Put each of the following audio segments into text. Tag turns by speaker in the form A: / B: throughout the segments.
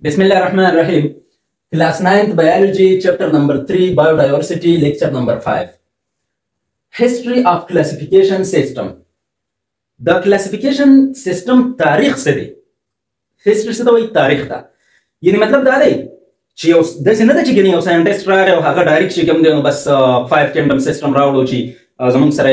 A: بسم الله الرحمن الرحیم. Class 9th Biology, Chapter number 3, Biodiversity, Lecture number 5. History of Classification System. د کلاسیفیکیشن سیستم تاریخ څه دی؟ هیستوري څه ته وایي؟ تاریخ ته. یعنی مطلب دا دی چې یو داسې نه ده چې ګنې یو scientist راغی او هغه direct چې کوم دی نو بس 5 kingdom system راوړو چې زموږ سره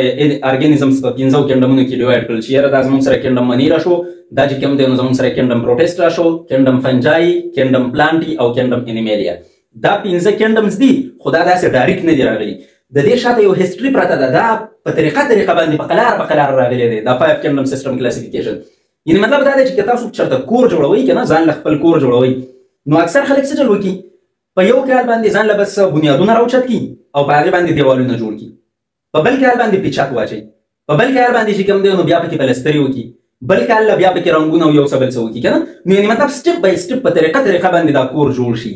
A: organisms په پنځو kingdom ونو کې divide کړل، چې یاره دا زموږ سره kingdom Monera شو، دا چې کوم دی نو زموږ سره kingdom Protista شو، kingdom Fungi، kingdom Plantae او kingdom Animalia. دا پنځه kingdoms دي، خو دا داسې direct نه دي راغلي. د دې شاته یو history پرته ده. دا په طریقه طریقه باندې په قلار په قلار راغلی دی دا 5 kingdom system classification. یعنی مطلب دا دی چې که تاسو چېرته کور جوړوئ که نه، ځان له خپل کور جوړوئ، نو اکثر خلک څه چل وکړي؟ په یو کال باندې ځان له بس بنیادونه راوچت کړي او په هغې باندې دیوالونه جوړ کړي، په بل کال باندې پیچک واچوي، په بل کال باندې چې کوم دی نو بیا پکې پلسترې وکړي، بل کال له بیا پکې رنګونه او یو څه بل څه وکړي که نه. نو یعنی مطلب step by step په طریقه طریقه باندې دا کور جوړ شي.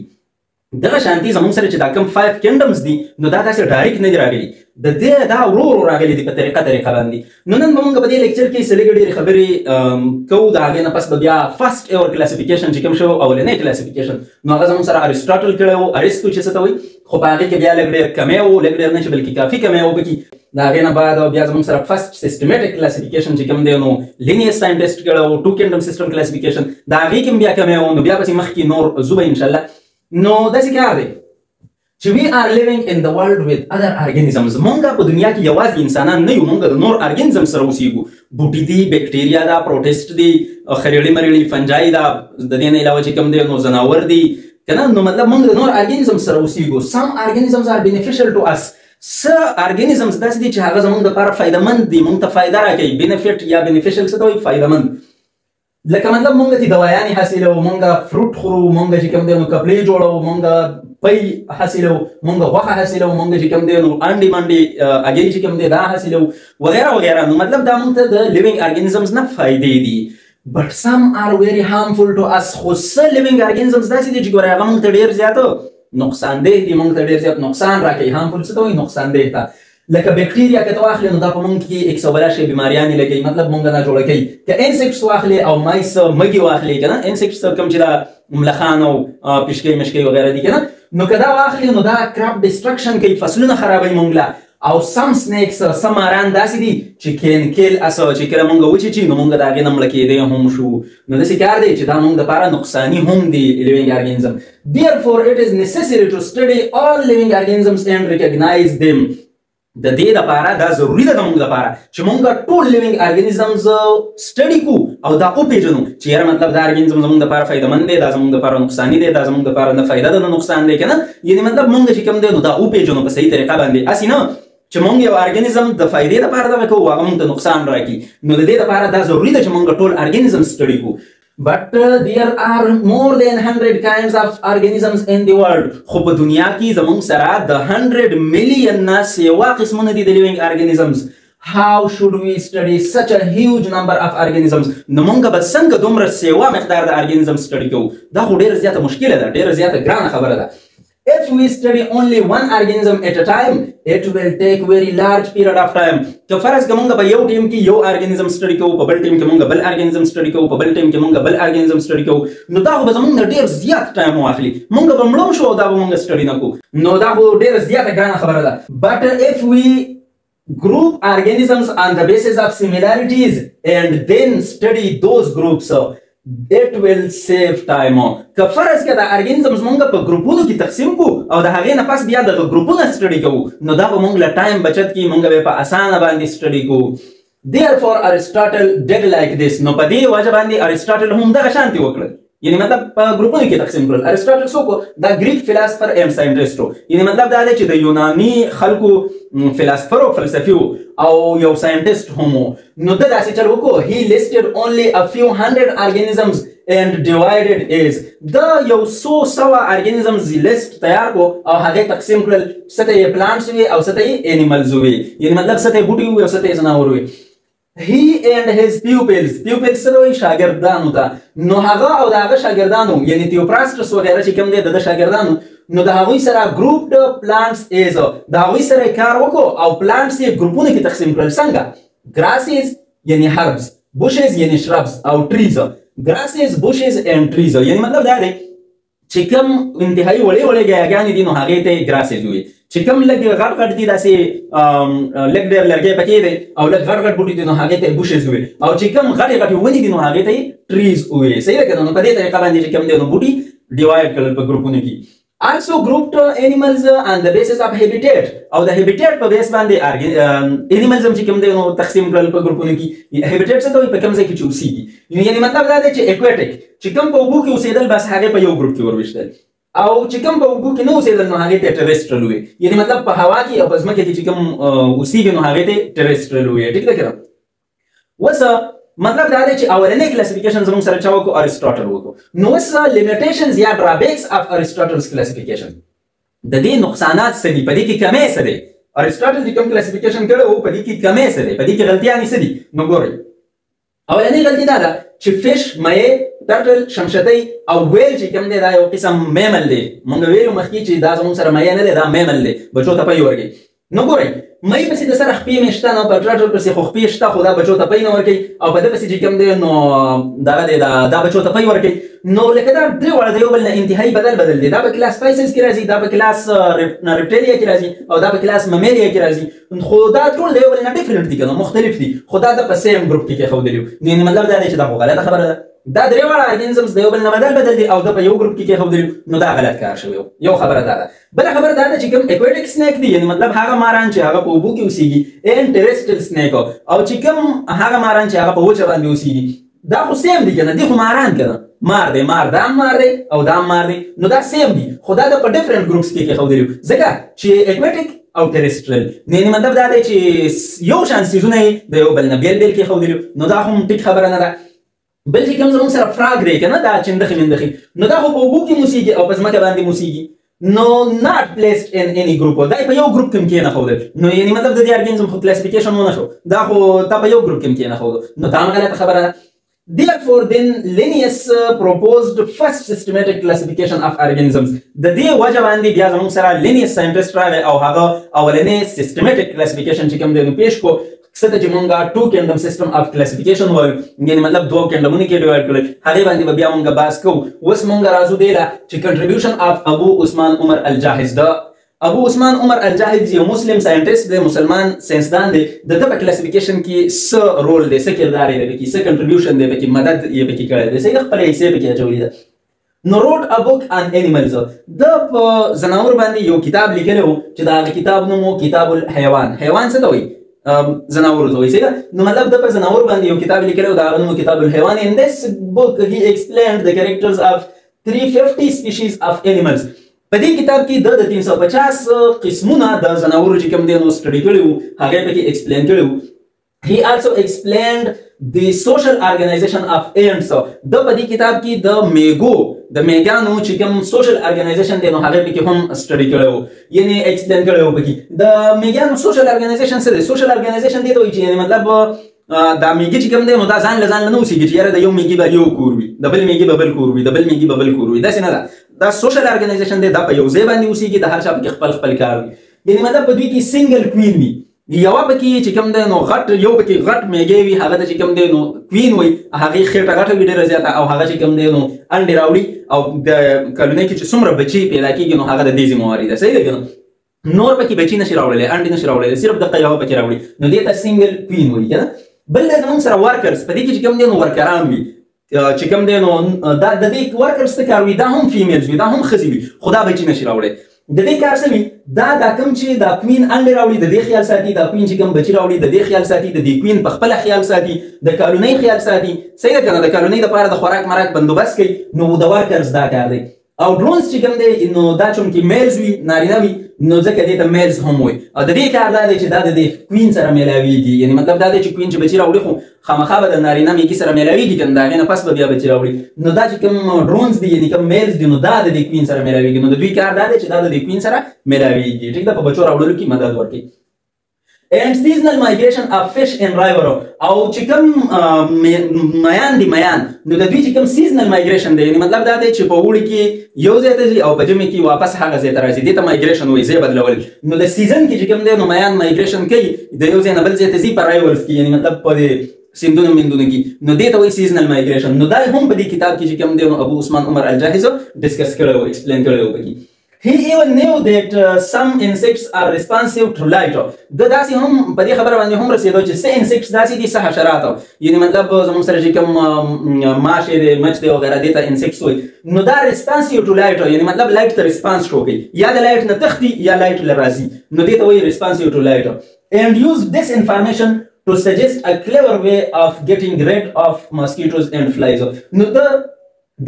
A: دغه شانتي زموږ سره چې دا کوم 5 kingdoms دي نو دا داسې direct نه دي راغلي، د دې دا ورو ورو راغلي دي په طریقه طریقه باندې. نو نن به موږ په دې lecture کې څه لږې ډېرې خبرې کوو. د هغې نه پس به بیا first ever classification چې کوم شو، اولنی classification، نو هغه زموږ سره ارسټاټل کړی و، ارسطو چې څه ته وایي، خو په هغې کې بیا لږ ډېر کمی و، لږ ډېر نه چې بلکې کافي کمی و پکې. د هغې نه بعد بیا زموږ سره first systematic classification چې کوم دی نو لینیس scientist کړی و، two kingdom system classification، د هغې کې بیا کمی و. نو بیا پسې مخکې نور ځو به انشاءالله. نو داسې کار دی چې we are living in the world with other organisms. مونږ په دنیا کې یوازې انسانان نه یو، مونږ د نور organisms سره اوسیږو. بوټي دي، بکټریا ده، protist دي، خریړي مرړي، fungi ده، د دې نه علاوه چې کوم دی نو ځناور دي که نه. نو مطلب مونږ د نور organisms سره اوسیږو. Some organisms are beneficial to us. څه organisms داسې دي چې هغه زمونږ دپاره فایدهمند دي، مونږ ته فایده راکوي. Benefit یا beneficial څه ته وایي؟ فایدهمند. لکه مطلب مونږ ته دوايانې حاصلو، مونږ fruit خورو، مونږ چې کوم دی نو کپړې جوړو، مونږ پی حاصلو، مونږ غوښه حاصلو، مونږ چې کوم دی نو انډې منډې هګۍ چې کوم دی دا حاصلو وغیره وغیره. نو مطلب دا مونږ ته د living organisms نه فایدې دي. But some are very harmful to us. خو څه living organisms داسې دي چې ګوره هغه مونږ ته ډېر زیات نقصان ده دي، مونږ ته ډېر زیات نقصان راکوي. Harmful څه ته وایي؟ نقصان ده ته. لکه بکټریا که ته واخلې نو دا په مونږ کې ایک څه بلا شی بیماریانې لګوي، مطلب مونږ نه جوړه کوي. که insects واخلې او mice مږي واخلې که نه، insects کوم چې دا ملخان او پیشکۍ مشکۍ وغیره دي که نه، نو که دا واخلې نو دا crop destruction کوي، فصلونه خرابوي مونږ له. او some snakes، څه ماران داسې دي چې can kill us، چې کله مونږ وچیچي نو مونږ د هغې نه مړه کېدی هم شو. نو داسې کار دی چې دا مونږ دپاره نقصاني هم دي living organism. Therefore it is necessary to study all living organisms and recognize them. د دې دپاره دا ضروري ده زموږ دپاره چې مونږ ټول living organisms study کو او دا وپېژنو چې یاره مطلب دا organism زموږ دپاره فایدهمند دی، دا زموږ دپاره نقصاني دی، دا زموږ دپاره نه فایده ده نه نقصان دی که نه. یعنی مطلب مونږ چې کوم دی نو دا وپېژنو په صحیح طریقه باندې، هسې نه چې مونږ یو organism د فایدې دپاره دغه کوو هغه مونږ ته نقصان راکړي. نو د دې دپاره دا ضروري ده چې مونږ ټول organism study کو. But there are more than 100 kinds of organisms in the world. خو په دنیا کې زمونږ سره د 100 میلیون نه سیوا قسمونه دي د living organisms. How should we study such a huge number of organisms? نو مونږ به څنګه دومره سیوا مقدار د organisms study کوو؟ دا خو ډېره زیاته مشکله ده، ډېره زیاته ګرانه خبره ده. If we study only one organism at a time, it will take very large period of time. که فرض که مونږ په یو ټیم کې یو organism study کوو، په بل ټیم کې مونږ بل organism study کوو، په بل ټیم کې مونږ بل organism study کوو، نو دا خو به زمونږ ډېر زیات time واخلي، مونږ به مړه شو او دا به مونږ study نه کوو. نو دا خو ډېره زیاته ګرانه خبره ده. But if we group organisms on the basis of similarities and then study those groups, it will save time. که فرض که دا organisms مونږ په ګروپونو کې تقسیم کو او د هغې نه پس بیا دغه ګروپونه study کوو، نو دا به مونږ له time بچت کړي، مونږ به په اسانه باندې study کوو. Therefore Aristotle did like this. نو په دې وجه باندې ارسټاټل هم دغه شانتي وکړل، یعنی مطلب په ګروپونو کې تقسیم کړل. ارسټاټل څوک و؟ دا Greek philosopher and scientist و. یعنی مطلب دا دی چې د یوناني خلکو philosopher او فلسفي و او یو scientist هم و. نو ده داسې چل وکړو، he listed only a few hundred organisms and divided as. ده یو څو سوه organisms list تیار کو او هغې تقسیم کړل، څه ته یې plants وي او څه ته یې animals وي، یعنی مطلب څه ته یې بوټي وي او څه ته یې ځناور وي. He and his pupils، pupils څه ته وایي؟ شاګردانو ته. نو هغه او د هغه شاګردانو یعنی تیوپراستس وغیره چې کوم دی د ده شاګردانو، نو د هغوی سره grouped plants as، د هغوی سره یې کار وکړو او plants یې ګروپونو کې تقسیم کړل. څنګه؟ Grasses یعنی herbs، bushes یعنی shrubs او trees. Grasses, bushes and trees. یعنی مطلب دا دی چې کوم انتهایی وړې وړې ګیاګانې دي نو هغې ته یې grasses ووایي، چې کوم لږ غټ غټ دي داسې لږ ډېر لرګی پکې دی او لږ غټ غټ بوټي دي نو هغې ته یې bushes ووایي، او چې کوم غټې غټې ونې دي نو هغې ته یې trees ووایي. صحیح ده که نه؟ نو په دې طریقه باندې چې کوم دی نو بوټي divide کړل په ګروپونو کې. Also grouped animals on the basis of habitat، او د habitat په base باندې animals هم چې کوم دی نو تقسیم کړل په ګروپونو کې. habitat څه ته وایي؟ په کوم ځای کې چې اوسېږي. یعنې مطلب دا دی چې aquatic چې کوم په اوبو کې اوسېدل بس هغې په یو ګروپ کې ورویشتل، او چې کوم په اوبو کې نه اوسېدل نو هغې ته terrestrial وایي. یعنې مطلب په هوا کې او په ځمکه کې چې کوم اوسېږي نو هغې ته terrestrial وایي. ټیک ده که نه؟ اوس مطلب دا دی چې اولنی classification زموږ سره چا وکړو؟ ارسټاټل وکړو. نو اوس limitations یا drawbacks of Aristotle's classification، د دې نقصانات څه دي؟ په دې کې کمی څه دی؟ ارسټاټل چې کوم classification کړی و په دې کې کمی څه دی؟ په دې کې غلطیانې څه دي؟ نو ګورئ، اولنۍ غلطي دا ده چې fish، مایع، turtle، شمشتۍ او whale چې کوم دی دا یو قسم mammal دی. مونږ ویلو مخکې چې دا زموږ سره مایع نه دی، دا mammal دی، بچو ته پی ورکوي. نو ګورئ، مۍ پسې د سره خپې مې شته، نو په turtle پسې خو خپې شته خو دا بچو ته پی نه ورکوي، او په ده پسې چې کوم دی نو دغه دی دا بچو ته پی ورکوي. نو لکه دا درې واړه د یو بل نه انتهایی بدل بدل دي. دا په class Pisces کې راځي، دا په class Reptilia کې راځي، او دا په class Mammalia کې راځي، خو دا ټول د یو بل نه different دي که نه، مختلف دي، خو دا د په same group کې کېښودلي وو. یعنې مطلب دا دی چې دا خو غلطه خبره ده. دا درې واړه organisms د یو بل نه بدل بدل دي او دا په یو ګروپ کې کېښودلي، نو دا غلط کار شوی. یو خبره دا ده. بله خبره دا ده چې کوم aquatic snake دي، یعنې مطلب هغه ماران چې هغه په اوبو کې اوسېږي، and terrestrial snake، او چې کوم هغه ماران چې هغه په وچه باندې اوسېږي، دا خو same دي که نه، دي خو ماران که نه، مار دی، مار دا هم مار دی او دا هم مار دی، نو دا same دي، خو دا د په different groups کې کېښودلي وو، ځکه چې aquatic او terrestrial، یعنې مطلب دا دی چې یو شان څیزونه یې د یو بل نه بېل بېل کېښودلي وو، نو دا هم ټیک خبره نه ده. بل چې کوم زموږ سره frog دی که نه، دا چندخې مندخې، نو دا خو په اوبو کې موسېږي او په ځمکه باندې موسېږي، نو not placed in any group، دا یې په یو ګروپ کې هم کېنښودل. نو یعنې مطلب د دې organism خو classification ونه شو، دا خو تا په یو ګروپ کې هم کېنښودو، نو دا هم غلطه خبره ده. Therefore, then Linnaeus proposed first systematic classification of organisms. د دې وجه باندې بیا زموږ سره Linnaeus scientist راغی او هغه اولنی systematic classification چې کوم دی نو پیش کو، څه ته چې مونږ two kingdom system of classification وایو، یعنې مطلب دوو kingdom ونو کې divide کړل، هغې باندې به بیا مونږ بحث کوو. اوس مونږ راځو دې له چې contribution of ابو عثمان عمر الجاحظ. د ابو عثمان عمر الجاحظ یو مسلم scientist دی، مسلمان ساینسدان دی. د ده په classification کې څه رول دی، څه کردار یې دی پکې، څه contribution دی پکې، مدد یې پکې کړی دی، څه خپله حصه یې پکې اچولې ده. نو wrote a book on animals، ده په ځناور باندې یو کتاب لیکلی و چې د هغه کتاب نوم و کتاب الحیوان. حیوان څه ته وایي؟ ځناورو ته وایي، صحیح ده؟ نو مطلب ده په ځناور باندې یو کتاب لیکلی و، د هغه نوم و کتاب الحیوان. In this book he explained the characters of 350 species of animals. په دې کتاب کې ده د 350 قسمونه د ځناورو چې کوم دی نو study کړي وو، هغه یې پکې explain کړي وو. He also explained the social organization of ants. ده په دې کتاب کې د میګو، د میګانو چې کوم social organization دی نو هغه پکې هم study کړی وو، یعنې explain کړی وو پکې. د میګانو social organization څه دی؟ social organization دی ته وایي چې یعنې مطلب دا میږي چې کوم دی نو دا ځان له ځان له نه اوسېږي چې یاره د یو میږي به یو کور وي، د بل میږي به بل کور وي، د بل میږي به بل کور وي، داسې نه ده. دا social organization دی، دا په یو ځای باندې اوسېږي، د هر چا پکې خپل خپل کار وي. یعنې مطلب په دوی کې single queen وي، یوه پکې چې کوم دی نو غټ، یو پکې غټ میږی وي، هغه ته چې کوم دی نو queen وایي، هغې خېټه غټه وي ډېره زیاته، او هغه چې کوم دی نو انډې راوړي، او د کلونۍ کې چې څومره بچي پیدا کېږي نو هغه د دې ذمهواري ده، صحیح ده که نه؟ نور پکې بچي نشي راوړلی، انډې نشي راوړلی، صرف دغه یوه پکې راوړي، نو دې ته single queen وایي که نه. بل دی زموږ سره workers، په دې کې چې کوم دی نو worker ان وي، چې کوم دی نو دا د دې workers څه کار وي؟ دا هم females وي، دا هم ښځې وي، خو دا بچي نشي راوړی. د دې کار څه وي؟ دا دا کوم چې دا queen انډې راوړي د دې خیال ساتي، دا queen چې کوم بچي راوړي د دې خیال ساتي، د دې queen په خپله خیال ساتي، د کالونۍ خیال ساتي، صحیح ده که نه؟ د کالونۍ دپاره د خوراک مراک بندوبست کوي، نو د workers دا کار دی. او drones چې کوم دی نو دا چونکې males وي، نارینه وي، نو ځکه دې ته males هم وایي. او د دې کار دا دی چې دا د دې queen سره میلاویږي، یعنې مطلب دا دی چې queen چې بچي راوړي خو خامخا به د نارینه میږي سره میلاویږي که نه، د هغې نه پس به بیا بچي راوړي. نو دا چې کوم drones دي، یعنې کوم males دي، نو دا د دې queen سره میلاویږي، نو د دوی کار دا دی چې دا د دې queen سره میلاویږي، ټیک ده، په بچو راوړلو کې مدد ورکوي. And seasonal migration of fish in river، او چې کوم میان دي، میان، نو د دوی چې کوم seasonal migration دی، یعنې مطلب دا دی چې په اوړي کې یو ځای ته ځي او په ژمي کې واپس هغه ځای ته راځي، دې ته migration وایي، ځای بدلول. نو د season کې چې کوم دی نو میان migration کوي، د یو ځای نه بل ځای ته ځي په rivers کې، یعنې مطلب په دې سیندونو مندونو کې، نو دې ته وایي سیزنل مایګریشن. نو دا هم په دې کتاب کې چې کوم دی نو ابو عثمان عمر الجاهز ډسکس کړی او ایکسپلین کړی و پکې. He even knew that some insects are responsive to light. د داسې هم په دې خبره باندې هم رسېدو چې څه انسیکټس داسې دي، څه حشرات، یعنی مطلب زموږ سره چې کوم ماشې دی، مچ دی وغیره، دې ته انسیکټس وایي. نو دا ریسپانسیو ټو لایټ، یعنی مطلب لایټ ته ریسپانس شو کوي، یا د لایټ نه تښتي یا لایټ له راځي، نو دې ته وایي ریسپانسیو ټو لایټ. And use this information to suggest a clever way of getting rid of mosquitoes and flies. نو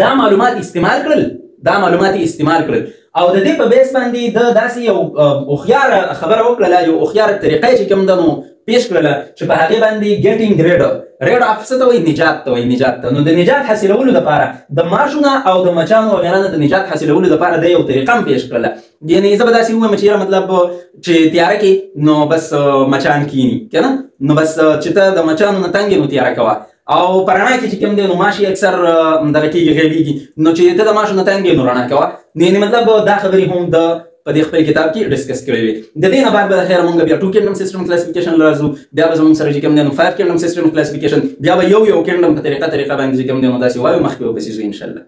A: دا معلومات استعمال کړل، دا معلومات استعمال کړل او د دې په بیس باندې د داسې یو هوښیاره خبره وکړله، یو هوښیاره طریقه چې کوم ده نو پیش کړله چې په هغې باندې ګیټینګ ریډ، ریډ اف څه ته وایي؟ نجات ته وایي، نجات ته. نو د نجات حاصلولو دپاره د ماشو نه او د مچانو وغیره نه د نجات حاصلولو دپاره د یو طریقه هم پیش کړله. یعنی زه به داسې ووایم چې یاره مطلب چې تیاره کې نو بس مچان کیني که نه، نو بس چې ته د مچانو نه تنګ یې نو تیاره کوه، او په رڼا کې چې کوم دی نو ماشي اکثر دغه کېږي، غیبېږي، نو چې ته د ماشو نه تنګ یې نو رڼا کوه. نو یعنی مطلب دا خبرې هم د په دې خپل کتاب کې ډسکس کړې وي. د دې نه بعد به خیر مونږ بیا 2 کینګډم سیستم کلاسیفیکیشن راځو، بیا به زموږ سره چې کوم دی نو 5 کینګډم سیستم کلاسیفیکیشن، بیا به یو یو کینګډم په طریقه طریقه باندې چې کوم دی نو داسې وایو، مخکې به پسې ځو ان شاء الله.